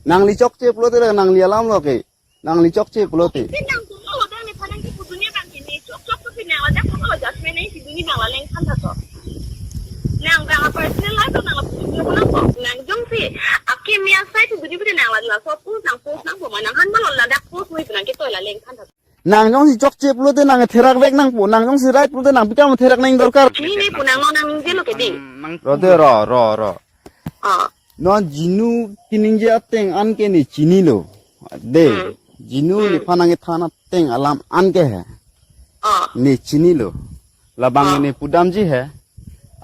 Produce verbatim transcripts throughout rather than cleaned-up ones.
Nangli chokche pulote la nangli alam lo ke. Nangli chokche pulote. Pini nang tunglo lo dang nephan nangkipu dunji abang ke ne chokchok to pini nang ladak tunglo judgment nangpi dunji abang la lengthan tha to. Nang abang a personal life nang lapu dunji ko nang ko. Nang jongsi akimi asai pu dunji pini nang la laso post nang post nangpo ma nanghan ma lo ladak post nangpi nangketoi la lengthan tha to. Nang jongsi chokche pulote nang therak vek nangpo, nang jongsi right pulote nang pi kam therak nang dorkar. Nini pu nang lo nang ningje lo ke ding. Ro de ro, ro, ro. Ah. Non Jinu kiningje ateng an ke ne chinilo. De, Hmm. Jinu Hmm. nephan nangkethan ateng alam an ke he. Ah. Ne chinilo. Labang Ah. ne pudamji he.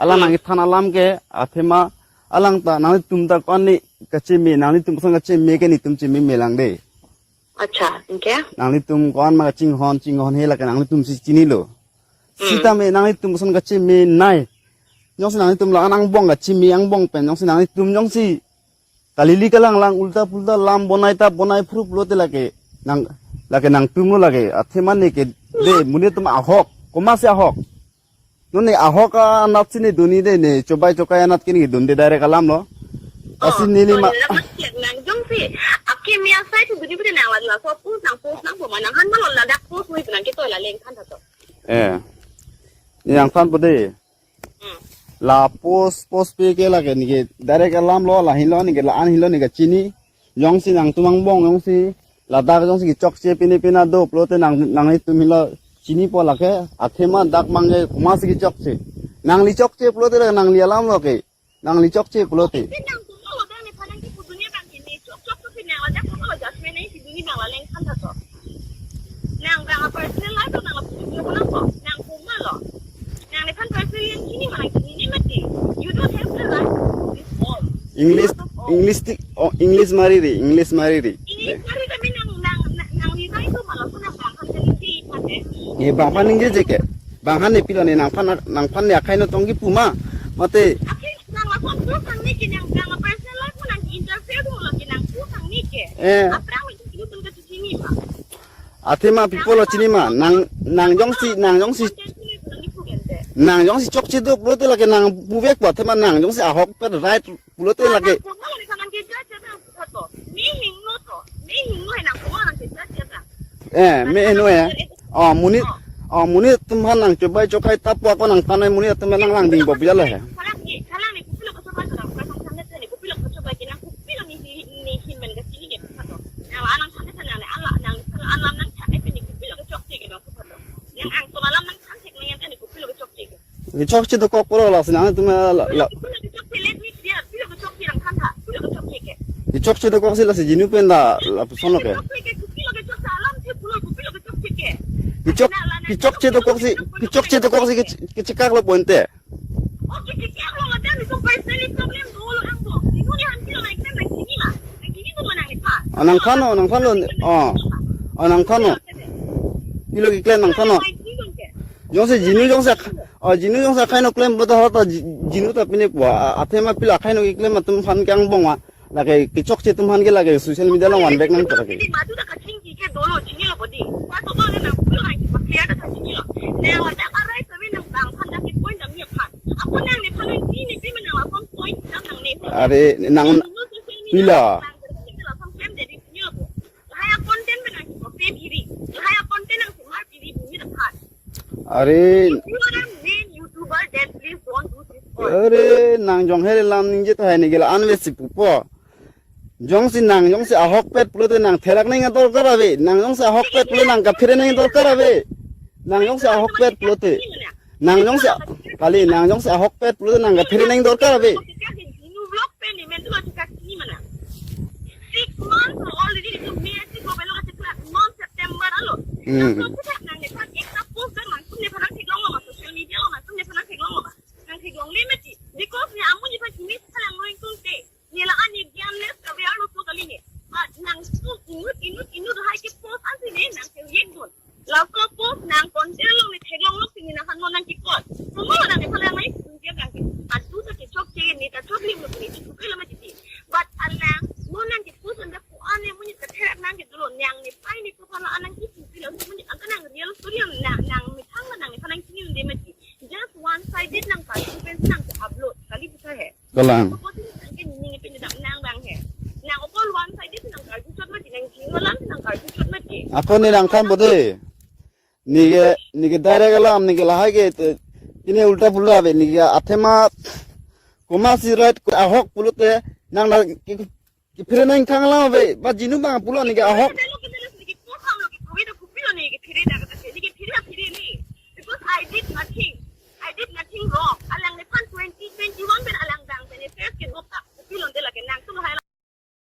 Alang Hmm. nangkethan alam ke, athema, alang ta, nanglitum ta ko-an ne kacheme, nanglitum ason kacheme ke netum cheme melang de. Acha, anke? Nanglitum ko-an ma chinghon, chinghon he lake nanglitum si chinilo. Hmm. Sitame nanglitum ason kacheme nai. Jongsi nanglitum la-an angbong kacheme angbong pen, jongsi nanglitum jongsi kalili kalanglang ulta pulta lam bonai ta bonai phru pulote lake nang, lake nangtum lo lake. Athema ne ke de monit atum ahok. Komatsi ahok? Non ne ahok anat si ne dunji de, ne chobai chokai anat ke ne dunde direct alam lo. Lasi Oh, neli so ma nila mas siak nang jongsi akimi asai pu dunji pini nang la laso post nang post nangpo ma nanghan ma lo ladak post nangpi nangketoi la lengthan tha to. Eh. Ne nangthanpo de. Hmm. La post post pe ke lake ne ke direct alam lo, la helo ne ke la-an helo ne kachini. Jongsi nangtum angbong jongsi ladak jongsi kechokche pine pina do pulote nang, nanglitum helo chinipo lake, athema dak abang ke komatsi kechokche. Nangli chokche pulote la nangli alam lo ke. Nangli chokche pulote. Pini nang tunglo lo dang nephan nangkipu dunji abang ke ne chokchok to pini nang ladak tunglo judgment nangpi dunji abang la lengthan tha to. Nang abang a personal life nang lapu dunji ko nang ko. Nang komat lo. Nang nephan personal yang chini ma nang chinine mati. You don't have the right to do this all. English, First of all. English ti, oh, English mari ri, English mari ri. English mari kami nang, nang, nang, nangli right to ma laso nang abang aphan ningje mati. Ye abang aphan ningjeje ke. Abang aphan ne pilo ne nangphan, nangphan ne akhai no tong kipu ma. Mate. Akhai nang laso post nang ne ke nang abang a personal life nang interfere dunlo ke nang post nang ne ke. Eh. Aphrang itu itu tun ke chini ma. Athema pi pulo chini ma, nang, nang jongsi, nang jongsi, nang jongsi chokche do pulote lake nang puvekpo, athema nang jongsi ahokpet right pulote lake. Eh, me eno ya. Oh, monit, oh, monit atum aphan nang chobai chokai ta pu ako nangthan nai monit atum aphan nang langdingpo pila he. Kechokche dokok pura lasi nangtum la, la. Kechokche dokok si lasi Jinu pen la, lapuson lo ke. Kechok, kechokche dokok si, kechokche dokok si kech-, kechekak lo pointe. Oh, nangthannon, nangthannon. Oh. Oh, nangthannon. Pilo keklem nangthannon. Jongsi Jinu jongsi ak-, oh, Jinu jongsi akhai no klem pulote ho ta Ji-, Jinu ta pine pu a, athema pilo akhai no keklem atum aphan ke angbong ma. Lake kechokche atum aphan ke lake social media along vanvek nang chot ke. Madu ta kachingki ke dolo chinilo bodi. Paso dolo nang pulo nang kipa clear ta chinilo. Nang ladak arai sabi nang abang aphan dak point dam ni aphan. Ako nang nephan nang di nepi ma nang lason point dam nang ne. Are nang pilo. Lahai a content pen nang kipa fame iri. Lahai a content nang sumar iri bumi aphan. Are. If you are a main YouTuber, then please don't do this all. Are, nang jong here lam ningje tahai ne ke la-an vesi pupo. Jongsi nang jongsi ahokpet pulote nang therak nang dorkar ave. Nang jongsi ahokpet pulote nang kaphere nang dorkar ave. Nang jongsi ahokpet pulote. Nang jongsi a-, kali nang jongsi ahokpet pulote nang kaphere nang dorkar ave. Six months already itu May ati ko belo ka chiklat non September alo. Hmm. Nang so puthak nang nephan ekta post dan nangtum nephan nang theklong lo ma social media lo nangtum nephan nang theklong lo ma. Nang theklongle mati. Because ne amonit aphan chini sa lang lo ingtungte. Ne la-an ne gyanless ka biar lo so kali ne. But nangtum inut inut inut hai ke post ansi ne nang se yek dun. Laso post nang content along ne theklong lo si ne nangphan non nang kikot. Komo nang nephan lang nai dia kangke. Atu ta kechokche ne ta choklim lo ne chikupre lo mati. But alang mo nang ke post anda ko ane mo ne katherak nang ke dolo nang ne pai ne ko pala anang ke pupilo mo ne angka nang real story nang nang methang nang nephan nang chini unde mati. Just one sided nang pa pen nang ke upload kali bisa he. Kalang. Opor nang ke nini ngi pin dam nang abang he. Nang opor one sided Ako ne nangthan bode. Neke, neke direct alam, neke lahai ke te, pine ulta pulo ave, neke athema komatsi right ahok pulote nang na ke, ke phere nangthan alam ave, ba jinu bang pulo neke ahok.